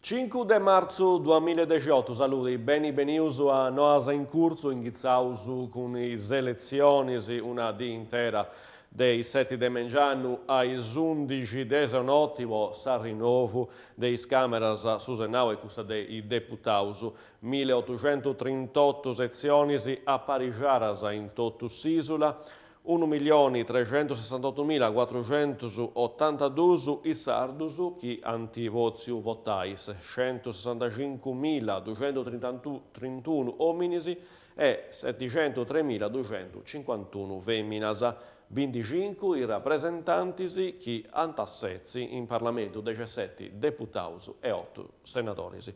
Cincu de martzu duamilla e dexiotu, saludi, beni benius a Noas in Curtzu, inghitzaus cun is eletzionis una dì intera de is seti de mengianu a is undixi de sa noti po s'arrinnovu de is Càmeras, su Senau e cussa de is deputaus. Milleotuxentutrintotu setzionis aparixaras in totu s'ìsula, unu millioni trexentusessantotumilacuatruxentusotantadus is sardus chi ant pòtziu votai, sescentusessantacincumiladuxentutrintunu òminis e setixentutremiladuxentucincuantunu fèminas, binticincu is rapresentantis chi ant a setzi in Parlamentu, dexesseti deputaus e otu senadoris.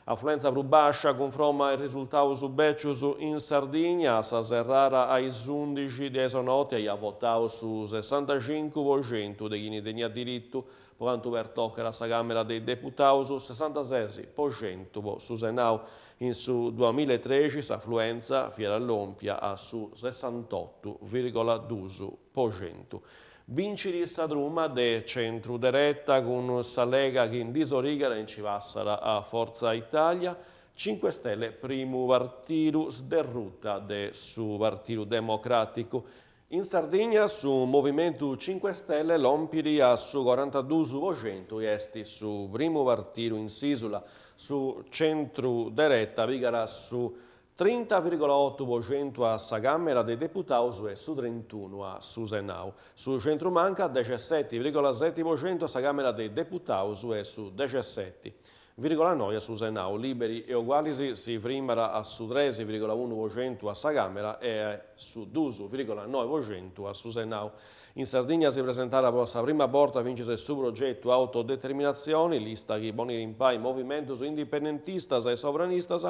Afluentza prus bàscia cunfroma a is risultaus bècius in Sardigna, a sa serrara a is undixi de sa noti aiat votau su sessantacincu po centu de chini teniat diritu po cantu pertocat a sa Càmera de is Deputaus, sessantases po centu po su Senau. In su duamillaetrexi s'afluentza fiat lòmpia a su sessantotu vìrgola dus po centu. Bincit sa truma de centru-dereta cun sa Lega chi ndi sorigat e nci passat a Forza Italia, Cinque Stelle primu partidu sderruta de su Partidu Democràticu. In Sardigna su Movimentu Cinque Stelle lompit a su corantadus po centu e est su primu partidu in s'ìsula. Su centru-dereta pigat su Trinta virgola otu po centu a sa Càmera de Deputaus e su trintunu a su Senau. Su centru-manca dexesseti virgola seti po centu a sa Càmera de Deputaus e su dexesseti virgola noi a su Senau. Lìberi e Ugualis si frimat a su tres virgola unu po centu a sa Càmera e su dus virgola noi po centu a su Senau. In Sardigna si presentat po sa prima borta fintzas su progetu Autodeterminatzioni, lista chi ponit impai movimentus indipendentistas e sovranistas,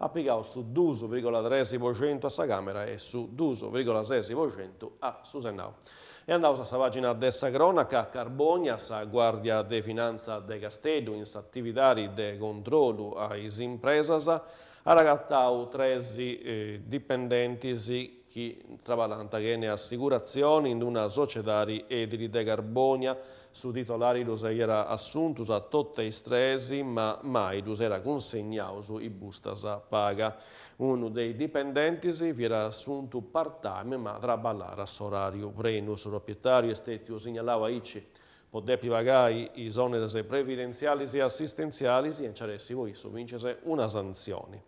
at pigau su dus virgola tres po centu a sa Càmera e su dus virgola ses po centu a su Senau. E andaus a sa pàgina de sa crònaca, Carbònia, sa Guàrdia de Finantza de Casteddu in s'atividadi de controllu a is impresas at agatau tres dipendentis chi traballant chene assiguratzioni in una sociedadi edili de Carbònia. Su titolari ddus aiat assuntus a totu is tres, ma mai ddus aiat cunsignaus is bustas paga. Unu de is dipendentis fiat assuntu part-time ma traballat a s'oràriu prenu. Su propietàriu est stètiu signalau aici po depi pagai is òneres previdentzialis e assistentzialis e nc'at essi po issu fintzas una santzioni.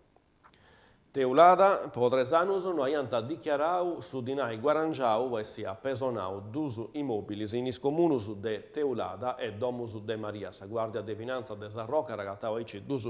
Teulada, po tres annus no aiant dichiarau su dinai guarangiau po essi apesonau dus imòbilis in is comunus de Teulada e Domus de Maria. Sa Guàrdia de Finantza de Sarroca at agatau aici dus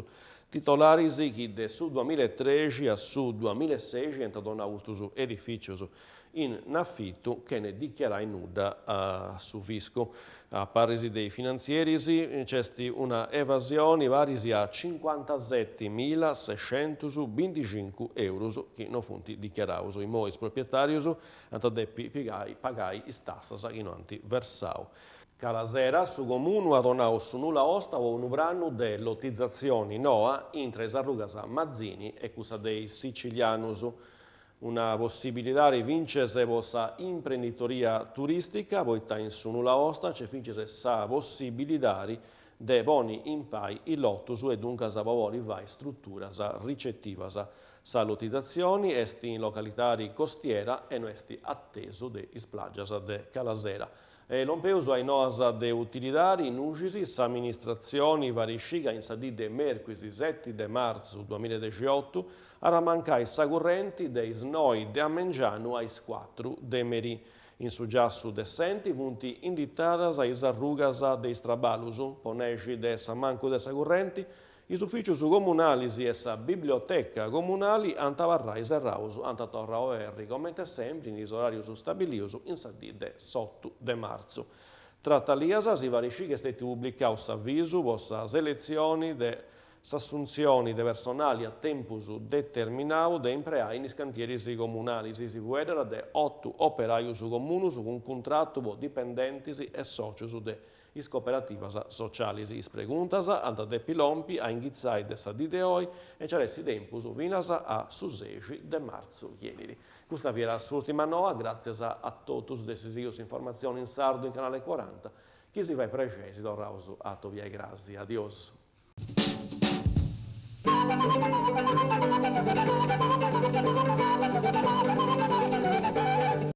titolaris chi de su duamillaetrexi a su duamillaesexi ant donau custus edifìcius in afitu chene dichiarai nudda a su fiscu. A parris de is finantzieris nc'est una evasioni paris a cincuantasetimila sescentusbinticincu eurus chi no funt dichiaraus. Imoi is propietàrius ant a depi pigai pagai is tassas chi no ant versau. Calasera su Comunu at donau su nulla osta po unu pranu de lotizatzioni noa intre is arrugas Mazzini e cussa de is Sicilianus. Una possibilidadi fintzes po sa imprenditoria turistica, poita in su nulla osta nc'est fintzes sa possibilidadi de ponni impai is lotus e duncas po podi fai struturas ricetivas. Sa lotizatzioni est in localidadi costiera e no est atesu de is plàgias de Calasera. E lompeus a is noas de utilidadi, in Nuxis, s'amministratzioni fait scì ca in sa dì de mèrcuis seti de martzu duamillaedexiotu at a mancai sa currenti de is noi de a mengianu a is cuatru de merì. In su giassu de s'enti funt inditadas is arrugas de is traballus, po nexi de s'amancu de sa currenti, Is ufìcius comunalis e sa biblioteca comunali ant a abarrai serraus, ant a torrai a oberri comente sempri in is oràrius stabilius in sa dì de s'otu de martzu. Tra talias si fait scì chi est stètiu publicau s'avisu po sa seletzioni de. S'assuntzioni de personali a tempus determinau de impreai in is cantieris comunalis. Si fueddat de otu operajus comunus cun cuntratu po dipendentis e sòcius de is cooperativas socialis. Is preguntas ant a depi lompi a inghitzai de sa dì de oi e nci at essi tempus finas a su sexi de martzu chi 'enit. Custa fiat s'ùrtima noa, gràtzias a totus de essi sighiu s'informatzioni in sardu in Canale Cuaranta. Chi si fait prexei si torraus a atobiai crasi. Adiosu.